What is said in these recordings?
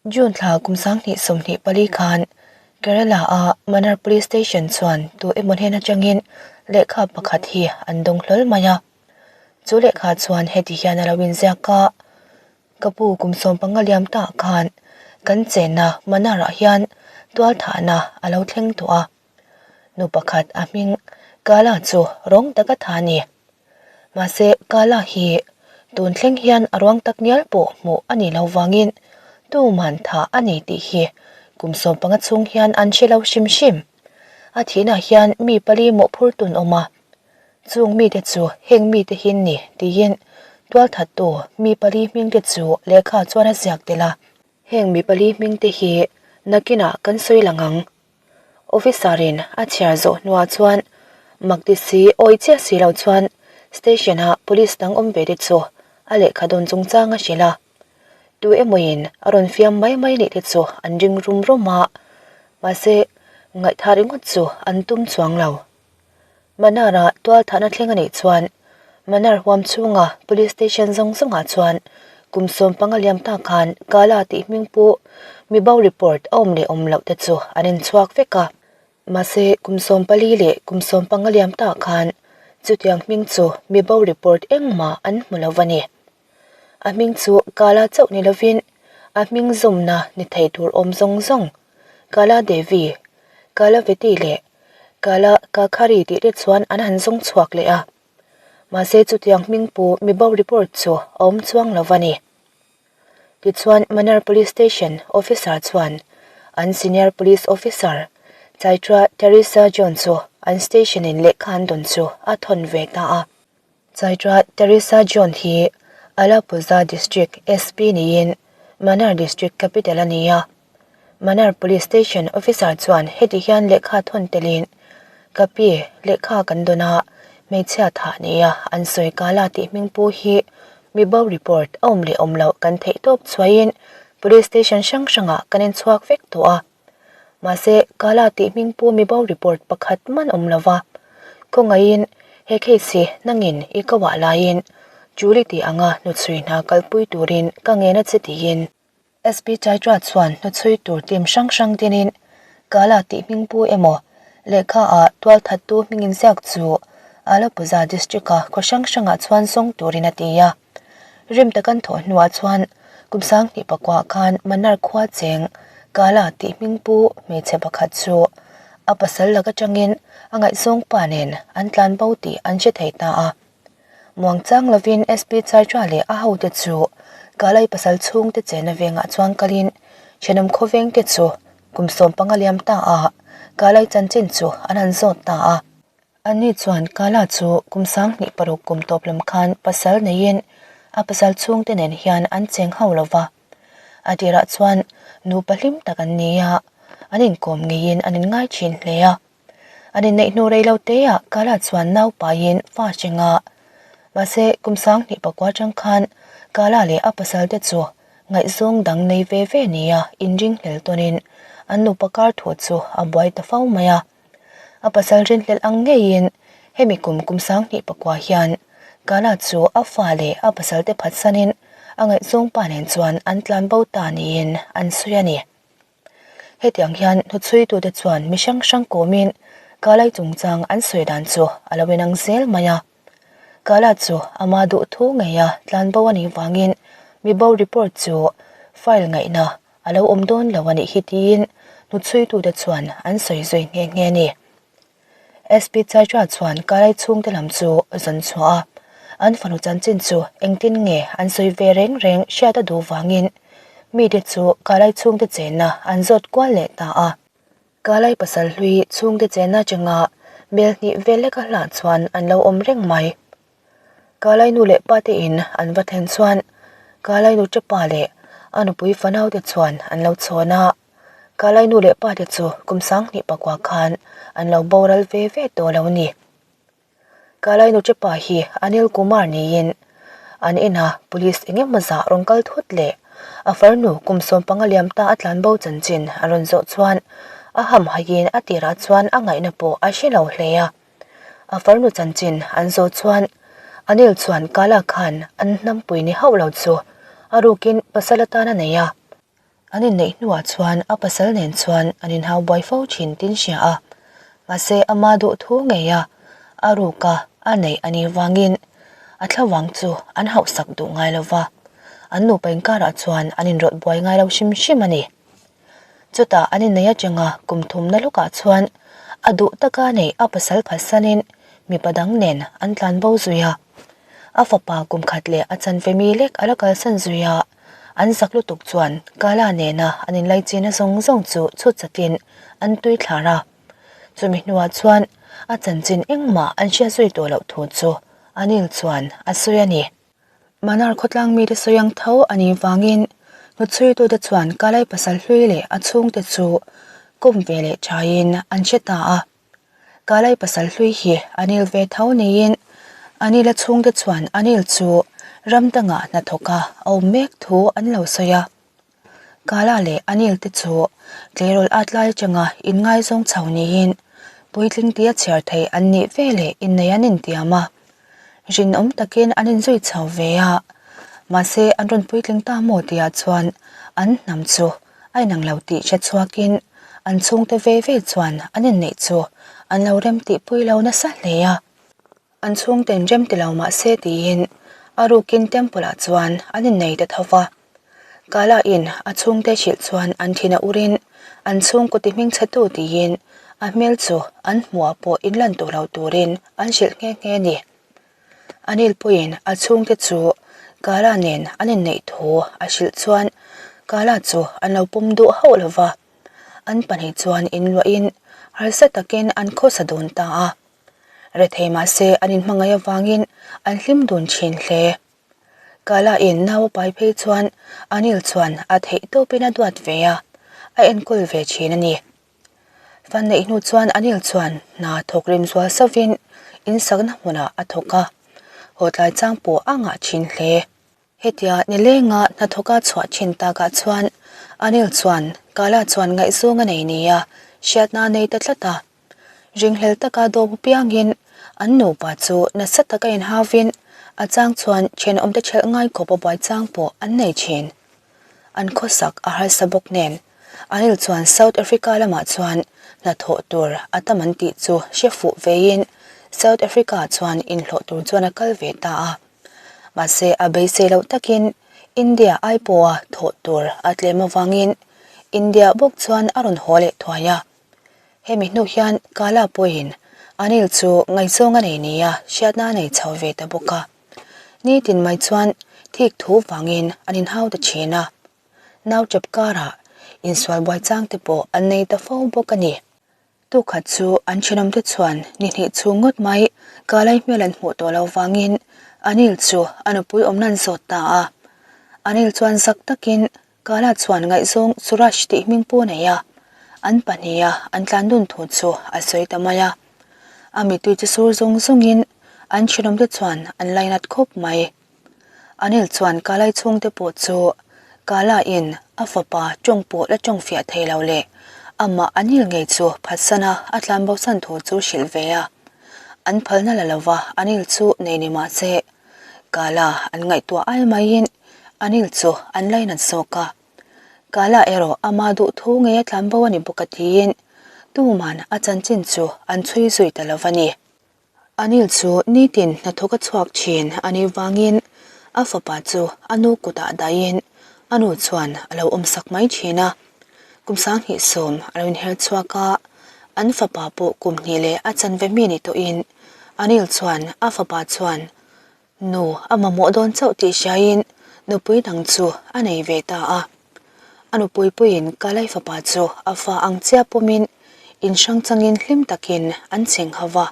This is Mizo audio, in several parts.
June thla kum 2024 khan Kerala-a Mannar Police Station chuan tu emaw hnen atangin lehkha pakhat hi an dawng hlawl mai a. Chu lehkha chuan heti hian a lo inziak a, Ka pu kum 15 liam tah khan kan chenna Mannar-ah hian tualthahna a lo thleng tawh a. Nu pakhat a hming Kala chu rawng taka tha a ni. Mahse, Kala hi tun thleng hian a ruang tak ngial pawh hmuh a nih loh vangin tuman tha a ni tih hi kum 15 chhung hian an hre lo hrim hrim. A thihnah hian mi pali mawhphur tun awm a, chung mite chu heng mite hi ni tiin tualthattu mi pali hmingte chu lehkha chuan a ziak tel a. Heng mi pali hmingte hi nakinah kan sawi lang ang. Officer in a chhiar zawh hnuah chuan mak ti si awi chiah si lo chuan station ah police dang awm ve te chu a lehkha dawn chungchang a hrilh a. Tu emaw in a rawn fiam mai mai nih te chu an ring rum rum a, mahse ngaihtha ringawt chu an tum chuang lo. Manar-a tualthahna thleng a nih chuan Manar huam chhunga Police Station zawng zawngah chuan kum 15 liam ta khan Kala tih hming pawh mi bo report a awm leh awm loh te chu an inchhuak vek a. Mahse kum 14 leh kum 15 liam ta khan chutiang hming chu mi bo report engmah an hmu lo a ni. A hming chu Kala chauh ni lovin a hming zawmna ni thei tur awm zawng zawng Kala Devi, Kala Veti leh Kala Kakhari tih te chuan an han zawng chhuak leh a. Mahse chutiang hming pu mibo report chu a awm chuang lo a ni. Tichuan Mannar Police Station officer chuan an senior police officer Chaitra Teresa John chu an station in lehkha an dawn chu a thawn ve ta a. Chaitra Teresa John hi Alappuzha District SP niin Mannar District Capital a ni a. Mannar Police Station Officer chuan heti hian lehkha thawn telin, Ka pi, lehkha kan dawn a, hmeichhia thah nia an sawi kala tih hming pu hi mi bo report a awm leh awm loh kan theih tawp chhuahin Police Station hrang hrangah kan inchhuak vek tawh a. Mahse, Kala tih hming pu mi bo report pakhat man awm lo va. Khawngaihin, he case hi nangin i ko ah laiin Julie tih anga hnuchhui hna kalpui turin ka ngen a che tiin. SP Chaitra chuan hnuchhui tur team hrang hrang dinin Kala tih hming pu emaw lehkha ah tualthattu hming inziak chu Alappuzha district a khaw hrang hrangah chuan zawng turin a ti a. Rim takan thawh hnuah chuan kum 2009 khan Mannar khua cheng Kala tih hming pu hmeichhe pakhat chu a pasal lak atangin a ngaihzawng pa nen an tlan bo tih an hre thei ta a. Muangchang lovin SP Chaitra leh a hote chu Kalai pasal chhungte chena vengah chuan kalin thenawm khawvengte chu kum 15 liam ta a Kalai chanchin chu an han zawt ta a. Ani chuan Kala chu kum 2006 kum tawp lam khan pasal neiin a pasal chhungte nen hian an cheng ho lo va. A tirah chuan nupa hlim tak an ni a, an inkawm ngeiin an inngai thin hle a. An inneih hnu rei lo teah Kala chuan nau paiin fa hreng a. Mahse kum 2009 atang khan Kala leh a pasal te chu ngaihzawng dang nei ve ve nia inringhlel tawnin an nupa kar thu chu a buai ta fo mai a. A pasal rinhlelh ang ngeiin hemi kum kum 2009 hian Kala chu a fa leh a pasal te phatsanin a ngaihzawng pa nen chuan an tlan bo ta niin an sawi a ni. Hetiang hian hnuchhuitute chuan mi hrang hrang kawmin Kalai chungchang an sawi dan chu a lo inang zel mai a. Kala chu ama duh thu ngeia tlan bo a nih vangin mi bo report chu file ngaihna a lo awm dawn lo a nih hi tiin hnuchhuitute chuan an sawi zui nghe nghe a ni. SP Chaitra chuan Kalai chhungte lam chu zawn chhuah a, an fanu chanchin chu engtin nge an sawi ve reng reng hriat a duh vangin mite chu Kalai chhungte chenna an zawt kual leh ta a. Kalai pasal hlui chhungte chenna atanga mel hnih vel leka hlah chuan an lo awm reng mai. Kalai nu leh pa te in an va thlen chuan Kalai nu tapa leh a nupui fanau te chuan an lo chhawn a. Kalai nu leh pa te chu kum 2009 khan an lo boral ve ve tawh lo ni. Kalai nu tapa hi Anil Kumar niin an ina police eng emaw zah rawn kal thut leh a farnu kum 15 liam ta a tlan bo chanchin a rawn zawh chuan a hamhaiin a tirah chuan a ngaihna pawh a hre lo hle a. A farnu chanchin an zawh chuan Anil chuan Kala khan an hnampui ni hauh lo chu a rukin pasal atan a nei a. An inneih hnuah chuan a pasal nen chuan an inhau buai fo thin tin hria a, mahse ama duh thu ngei a, a ruka a neih a nih vangin a thlavang chu an hauhsak duh ngai lo va, an nupa inkarah chuan an inrawlh buai ngai lo hrim hrim a ni. Chutah an inneih atanga kum thumna lawkah chuan a duh taka neih a pasal phatsanin mipa dang nen an tlan bo zui a, a fapa kum khat leh a chanve mi lek a la kalsan zui a. An zak lutuk chuan Kala nena an inlaichina zawng zawng chu chhut chatin an tui thlar a. Chumi hnuah chuan a chanchin engmah an hriat zui tawh loh thu chu Anil chuan a sawi a ni. Manar khawtlang mite sawi ang tho a nih vangin hnutchhuitute chuan Kalai pasal hlui leh a chhungte chu kawm ve leh thaiin an hre ta a. Kalai pasal hlui hi Anil ve tho niin Anila chhungte chuan Anil chu ram dangah hnathawk a awm mek thu an lo sawi a. Kala leh Anil te chu tleirawl at lai atanga inngaizawng chho niin puitling tia chhiar theih an nih ve leh innei an intiam a. Rinawm takin an inzui chho ve a, mahse an rawn puitling ta maw tihah chuan an hnam chu a inang lo tih hre chhuakin an chhungte ve ve chuan an inneih chu an lo rem tihpui lo nasa hle a. An chhungten rem ti lo mah se tiin a rukin temple ah chuan an innei ta tho va. Kala in a chhungte hrilh chuan an thin a urin an chhungkaw ti hmingchhetu tiin a hmel chu an hmuhah pawh inlan tawh lo turin an hrilh nghe nghe a ni. Anil pawhin a chhungte chu Kala nen an inneih thu a hrilh chuan Kala chu an lo pawm duh hauh lo va, an pahnih chuan inluahin harsa takin an khawsa dun ta a. Rethei mahse an inhmangaih avangin an hlim dun thin hle. Kala in nau a pai phei chuan Anil chuan a theih tawpin a duat ve a, a enkawl ve thin a ni. Fan neih hnu chuan Anil chuan hna thawk rim zual sauvin in sakna hmunah a thawk a, haw tlai chang pawh a ngah thin hle. Hetia nilenga hnathawka chhuah thin takah chuan Anil chuan Kala chuan ngaihzawng a nei nia hriatna a nei ta tlat a. Ringhlel taka dawp piangin an nupa chu nasa taka inhauvin a chang chuan thenawmte ṭhelh ngai khawp a buai chang pawh an nei thin. An khawsak a harsa bawk nen Anil chuan South Africa lamah chuan hnathawh tur a tam an tih chu hre fuh veiin South Africa chuan inhlawh tur chuan a kal ve ta a. Mahse a beisei loh takin India ai pawha thawh tur a tlem avangin India bawk chuan a rawn haw leh thuai a. Hemi hnu hian Kala pawhin Anil chu ngaihzawng a nei nia hriatna a nei chho ve ta bawk a. Nitin mai chuan thik thu vangin an inhau ta thin a. Nau chep karah insual buai chang te pawh an nei ta fo bawk a ni. Tukhat chu an thenawmte chuan ni hnih chhung ngawt mai Kalai hmel an hmuh tawh lo vangin Anil chu a nupui awmna an zawt ta a. Anil chuan zak takin Kala chuan ngaihzawng Suraj tih hming pu a nei a, an pahniha an tlan dun thu chu a sawi ta mai a. A mittui chu sur zawng zawngin an thenawmte chuan an lainat khawp mai. Anil chuan Kalai chhungte pawh chu Kala in a fapa tawng pawh la tawng fiah thei lo leh amah Anil ngei chu phatsan a a tlan bosan thu chu hrilh ve a. An phalna la lova Anil chu nei ni mah se Kala an ngaihtuah ai maiin Anil chu an lainat zawk a. Kala erawh ama duh thu ngei a tlan bo a ni bawk a tiin tuman a chanchin chu an chhui zui ta lo va ni. Anil chu nitin hnathawk a chhuak thin a nih vangin a fapa chu a nu kutah dahin a nu chuan a lo awmsak mai thin a. Kum 2010 a lo inher chhuak a, an fapa pawh kum hnih leh a chanve mi ni tawhin Anil chuan a fapa chuan nu a mamawh dawn chauh tih hriain nupui dang chu a nei ve ta a. A nupui puiin Kalai fapa chu a fa ang chiah pawmin in hrang changin hlim takin an cheng ho va.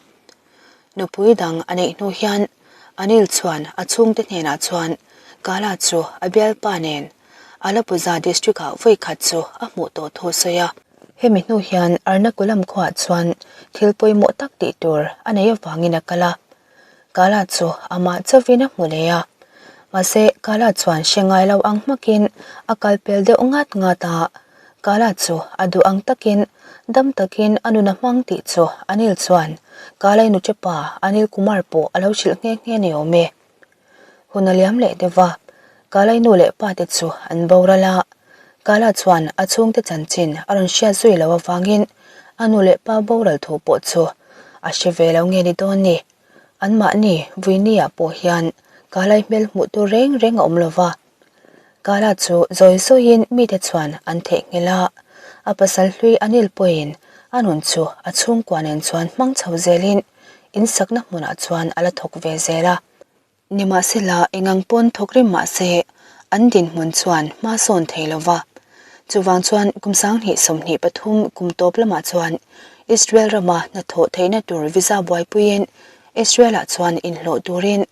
Nupui dang a neih hnu hian Anil chuan a chhungte hnenah chuan Kala chu a bialpa nen Alappuzha district ah vawi khat chu a hmuh tawh thu a sawi a. Hemi hnu hian Ernakulam khuaah chuan thil pawimawh tak tih tur a nei avangin a kal a. Kala chu amah chauhin a hmu leh a, mahse Kala chuan hre ngai lo ang hmakin a kal pel deuh ngat ngat a, Kala chu a duh ang takin dam takin a nun a hmang tih chu Anil chuan Kalai nuche pa Anil Kumar pawh a lo hrilh nghe nghe ni awm e. Hun a liam leh deuh va, Kalai nu leh pa te chu an boral a. Kala chuan a chhungte chanchin a rawn hriat zui loh avangin a nu leh pa boral thu pawh chu a hre ve lo nge ni dawn ni. Anmahni Vuini-ah pawh hian Kalai hmel hmuh tur reng reng a awm lo va. Kala chu zawi zawiin mite chuan an theihnghilh a, a pasal hlui Anil pawhin a nun chu a chhungkua nen chuan hmang chho zelin insakna hmunah chuan a la thawk ve zel a. Nimahsela, engang pawn thawk rem mah se, an dinhmun chuan hma sawn thei lo va. Chuvang chuan kum 2023 kum tawp lamah chuan Israel rama hnathawh theihna tur visa buaipuiin Israel-ah chuan inhlawh turin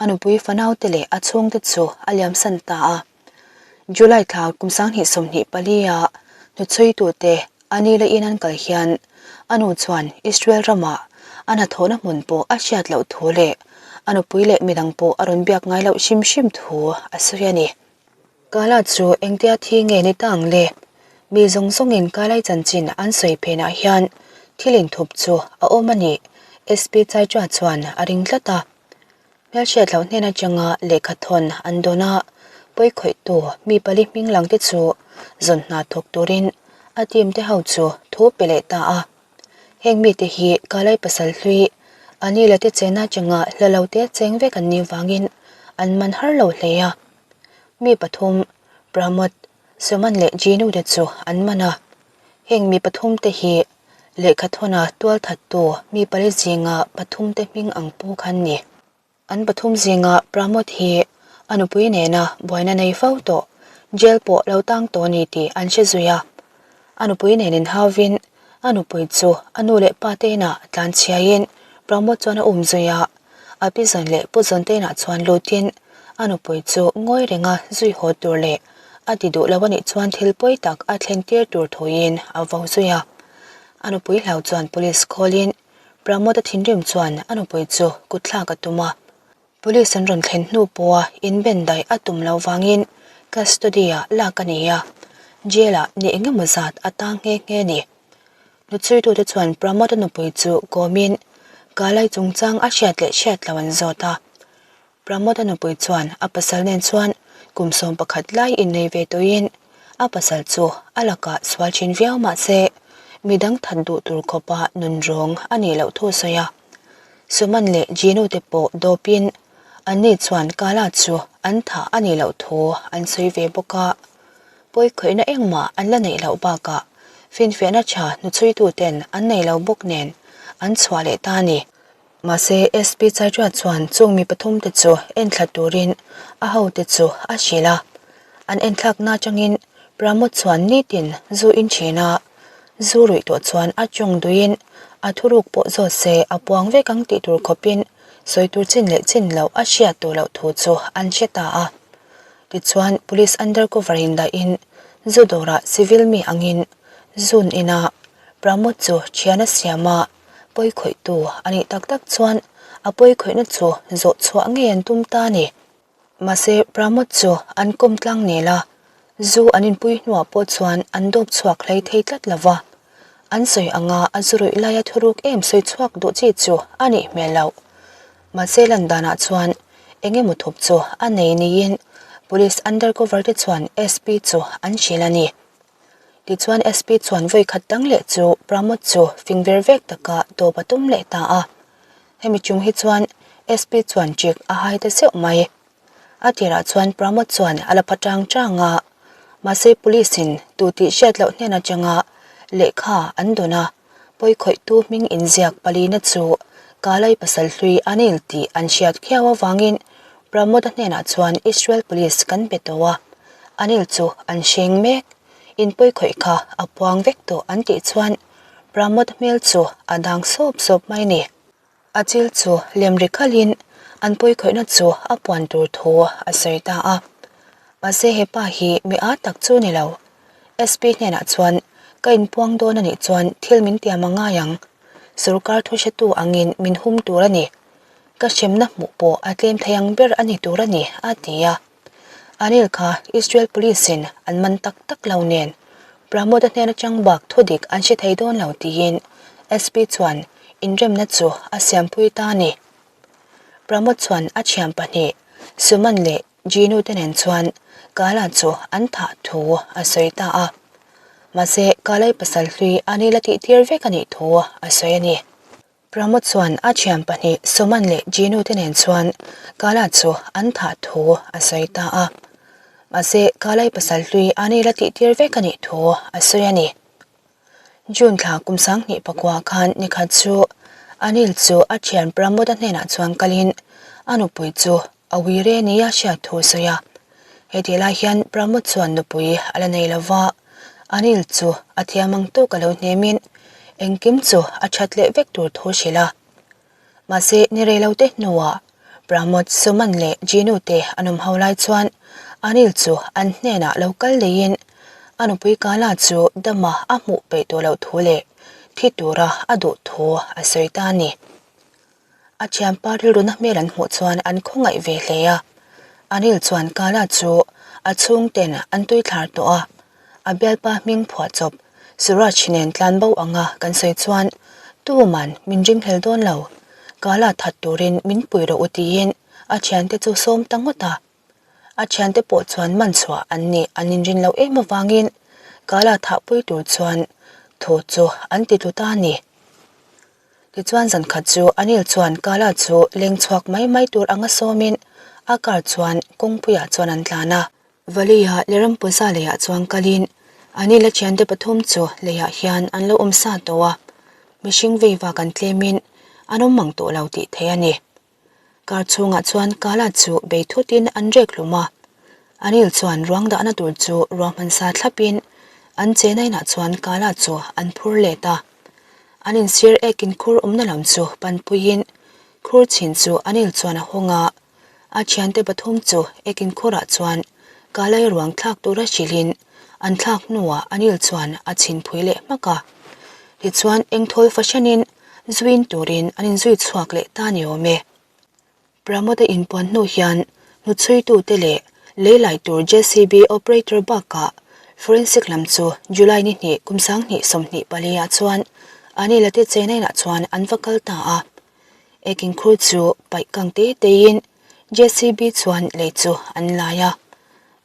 a nupui fanaute leh a chhungte chu a liamsan ta a. July thla kum 2024 a hnuchhuitute a ni la in an kal hian a nu chuan Israel rama a hnathawhna hmun pawh a hriat loh thu leh a nupui leh midang pawh a rawn biak ngai loh hrim hrim thu a sawi a ni. Kala chu engtia thi nge ni ta ang le? Mi zawng zawngin Kalai chanchin an sawi phenah hian thil inthup chu a awm a ni, SP Chaitra chuan a ring tlat a. Hmelhriat loh hnen atanga lehkha thawn an dawn a, pawikhawihtu mi pali hming lang te chu zawn hna thawk turin a team te ho chu thu pe leh ta a. Heng mite hi Kalai pasal hlui Anila te chena atanga hla lo te cheng vek an nih vangin an man har lo hle a. Mi pathum Pramod, Suman leh Jinu te chu an man a. Heng mi pathum te hi Lehkha thawna tualthattu mi pali zinga pathum te hming ang pu khan ni. An pathum zinga Pramod hi a nupui nena buaina nei fo tawh, jail pawh lo tang tawh a ni tih an hre zui a. A nupui nen inhauvin a nupui chu a nu leh pa te inah tlanchhiaiin Pramod chuan a um zui a. A pi zawn leh pu zawn te inah chuan lutin a nupui chu ngawi renga zui haw tur leh A ti duh lo a nih chuan thil pawi tak a thlen tir tur thuin a vo zui a. A nupui hlau chuan police call-in Pramod-a thinrim chuan a nupui chu kutthlak a tum a. Police an rawn thlen hnu pawha inben daih a tum loh vangin custody-ah lak a ni a, jail-ah ni eng emaw zat a tang nghe nghe a ni. Hnuchhuitute chuan Pramod-a nupui chu kawmin Kalai chungchang a hriat leh hriat loh an zawt a. Pramod-a nupui chuan a pasal nen chuan kum 11 lai innei ve tawhin a pasal chu a lakah sual thin viau mah se midang that duh tur khawpa nunrawng a nih loh thu a sawi a. Suman leh Jinu te pawh dawpin anni chuan Kala chu an thah a nih loh thu an sawi ve bawk a. Pawikhawihna engmah an la neih loh bakah finfiahna tha hnuchhuituten an nei lo bawk nen an chhuah leh ta a ni. Mahse, SP Chaitra chuan chung mi pathumte chu enthla turin a hote chu a hrilh a. An enthlakna atangin Pramod chuan nitin zu in thin a, zu ruih tawh chuan a tawng duiin a thuruk pawh zawt se a puang vek ang tih tur khawpin sawi tur chin leh chin loh a hriat tawh loh thu chu an hre ta a. Tichuan, Police undercover in dahin zu dawrah civil mi angin zun inah Pramod chu thian a siam a. Pawikhawihtu a nih tak tak chuan a pawikhawihna chu zawh chhuah ngei an tum ta a ni. Mahse, Pramod chu an kawm tlang nel a, zu an inpui hnuah pawh chuan an dawp chhuak hlei thei tlat lo va. An sawi anga a zu ruih laia thuruk em sawi chhuak duh chi chu a nih hmel loh. Mahse, lan danah chuan eng emaw thup chu a nei niin Police undercover te chuan SP chu an hrilh a ni. Tichuan SP chuan vawi khat dang leh chu Pramod chu fing ver vek taka dawp a tum leh ta a. Hemi chung hi chuan SP chuan chik a hai ta zeuh mai. A tirah chuan Pramod chuan a la pha tang tang a, mahse police in tu tih hriat loh hnen atanga lehkha an dawn a, pawikhawihtu hming inziak palina chu Kalai pasal hlui Anil tih an hriat khiau avangin Pramod-a hnenah chuan Israel Police kan be tawh a, Anil chu an hreng mek, in pawikhawih kha a puang vek tawh an tih chuan Pramod hmel chu a dang sawp sawp mai ni. A chil chu lem ri khalhin an pawikhawihna chu a puan tur thu a sawi ta a. Mahse hepa hi mi â tak chu ni lo. SP hnenah chuan ka inpuang dawn a nih chuan thil min tiam a ngai ang. Sorkar thu hretu angin min hum tur a ni. Ka hremna hmuh pawh a tlem thei ang ber a ni tur a ni, a ti a. Anil kha Israel Police in an man tak tak lo nen Pramod-a hnen atang bak thudik an hre thei dawn lo tiin SP chuan inremna chu a siampui ta a ni. Pramod chuan a thian pahnih Suman leh. Jinu te nen chuan Kala chu an thah thu a sawi ta a. Mahse, Kalai pasal hlui a ni la tih tir vek a nih thu a sawi a ni. Pramod chuan a thian pahnih Suman leh Jinu te nen chuan Kala chu an thah thu a sawi ta a. Mahse, Kalai pasal hlui a ni la tih tir vek a nih thu a sawi a ni. June thla kum 2009 khan nikhat chu Anil chu a thian Pramod-a hnenah chuan kalin a nupui chu a uire nia hriat thu a sawi a. Hetih lai hian Pramod chuan nupui a la nei lova, Anil chu a thiam ang tawk a lo hnemin engkim chu a that leh vek tur thu hrilh a. Mahse, ni rei lo te hnuah Pramod, Suman leh Jinu te an awm ho lai chuan Anil chu an hnenah lo kal leiin a nupui Kala chu dama a hmuh peih tawh loh thu leh thi tura a duh thu a sawi ta a ni. A thianpa rilruna hmel an hmuh chuan an khawngaih ve hle a. Anil chuan Kala chu a chhungten an tuithlar tawh a, a bialpa hming phuah chawp Suraj nen tlan bo anga kan sawi chuan tuman min ringhlel dawn lo, Kala that turin min pui rawh u tiin a thiante chu sawm ta ngawt a. A thiante pawh chuan man chhuah an nih an inrin loh em avangin Kala thahpui tur chuan thu chu an ti tlu ta a ni. Tichuan zan khat chu Anil chuan Kala chu leng chhuak mai mai tur anga sawmin a car chuan kawngpuiah chuan an tlan a. Valiah leh Rampuza leiah chuan kalin Anil a thiante pathum chu leiah hian an lo awm sa tawh a, mihring vei vak an tlemin an awm mang tawh lo tih theih a ni. Car chhungah chuan Kala chu bei thutin an rek hlum a, Anil chuan ruang dahna tur chu ruahman sa thlapin an chena inah chuan Kala chu an phur let a. An insir ekin khur awmna lam chu panpuiin khur chhin chu Anil chuan a hawng a, A thiante pathum chu ekin khurah chuan Kalai ruang thlak tura hrilhin an thlak hnuah Anil chuan a chhin phui leh hmak a. Tichuan engthawl fahranin zuin turin an inzui chhuak leh ta ni awm e. Pramod-a inpuan hnu hian hnuchhuitute leh leilai tur JCB operator bakah forensic lam chu July ni hnih kum 2024 ah chuan Anil-a te Chennai-ah chuan an va kal ta a. Ekin khur chu paih kang te teiin JCB chuan lei chu an lai a,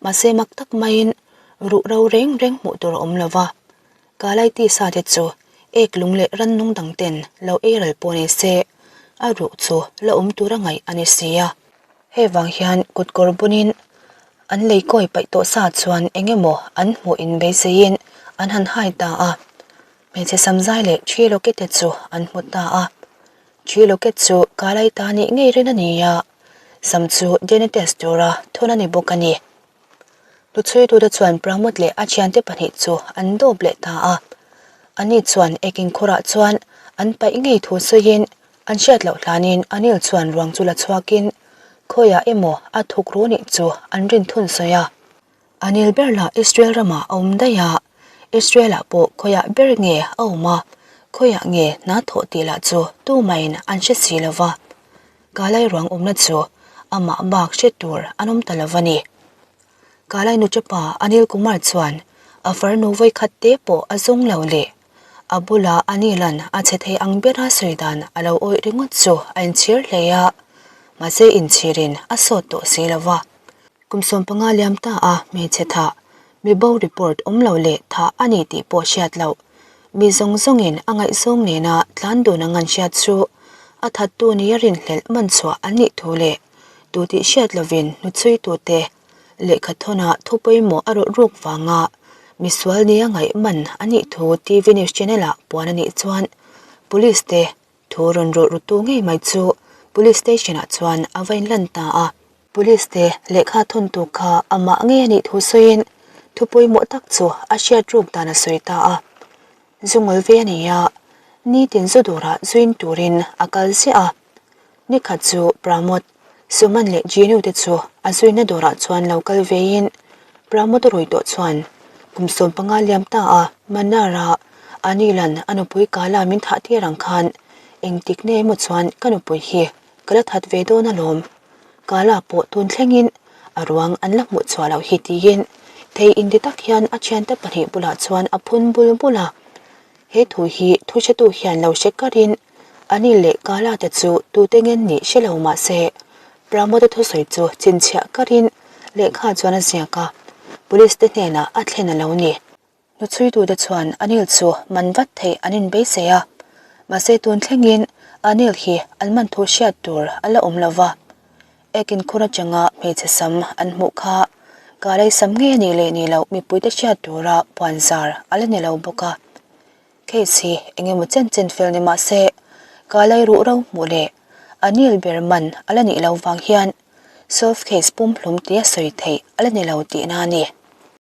mahse mak tak maiin ruh ro reng reng hmuh tur a awm lo va, Kalai tisa te chu ek lung leh rannung dang ten lo ei ral pawh ni se a ruh chu la awm tur a ngaih a ni si a. Hei vang hian kutkawr bunin an lei kawi paih tawh sa chuan eng emaw an hmuh inbeiseiin an han hai ta a. Hmeichhe samzai leh Thi Locket te chu an hmu ta a. Thi Locket chu Kalai ta nih ngei rin a ni a, sam chu DNA test tura thun a ni bawk a ni. Hnuchhuitute chuan Pramod leh a thiante pahnih chu an dawp leh ta a. Ani chuan ekin khurah chuan an paih ngei thu sawiin an hriat loh hlanin Anil chuan ruang chu la chhuakin khawiah emaw a thuk ru nih chu an rin thun sawi a. Anil ber lah Israel ramah a awm daih a, Israel-ah pawh khawiah ber nge a awm a, khawiah nge hna thawh tih lah chu tumahin an hre si lo va. Kalai ruang awmna chu amah bak hre tur an awm ta lo va ni. Kalai nuṭapa Anil Kumar chuan a farnu vawikhat te pawh a zawng lo leh a bula Anilan a che thei ang bera sawi dan a lo awih ringawt chu a inchhir hle a, mahse inchhirin a sawt tawh si lo va. Kum 15 liam ta a hmeichhe thah, mi bo report awm lo leh thah a ni tih pawh hriat loh. Mi zawng zawngin a ngaihzawng nena tlan dun ang an hriat chu a thattu nia rinhlelh man chhuah an nih thu leh tu tih hriat lovin hnuchhuitute lehkha thawnah thu pawimawh a rawh ruk vanga misual nia ngaih man a nih thu TV news channel ah puan a nih chuan police te Thu rawn rawlh rutu ngei mai chu Police Station ah chuan a va inlan ta a. Police te lehkha thawntu kha amah ngei a nih thu sawiin thu pawimawh tak chu a hriat ruk dan a sawi ta a. Zu ngawl ve a ni a, nitin zu dawrah zuin turin a kal ziah a. Nikhat chu Pramod, Suman leh Jinu te chu a zuina dawrah chuan lo kal vein Pramod a rawi tawh chuan kum 15 liam ta a Manara Anilan a nupui Kala min thah tir ang khan engtik nge emaw chuan ka nupui hi ka la that ve dawn alawm. Kala pawh tun thlengin a ruang an la hmuh chhuah loh hi tiin thei inti tak hian a thiante pahnih bulah chuan a phun bul bul a. He thu hi thuhretu hian lo hre karin Anil leh Kala te chu tute ngen nih hre lo mah se, Pramod-a thusawi chu chhinchhiah karin. Lehkha chuan a ziak a, Police te hnenah a thlen a lo ni. Hnuchhuitute chuan Anil chu man vat theih an inbeisei a, mahse tun thlengin Anil hi an man thu hriat tur a la awm lo va. Ekin khur atanga hmeichhe sam an hmuh kha Kalei sam ngei a nih leh nih loh mipuite hriat tura puan zar a la ni lo bawk a. Case hi eng emaw chen chen fel ni mah se Kalei ruh ro hmuh leh Anil ber man a la nih loh vang hian solve case pumhlum tia sawi theih a la ni lo tihna a ni.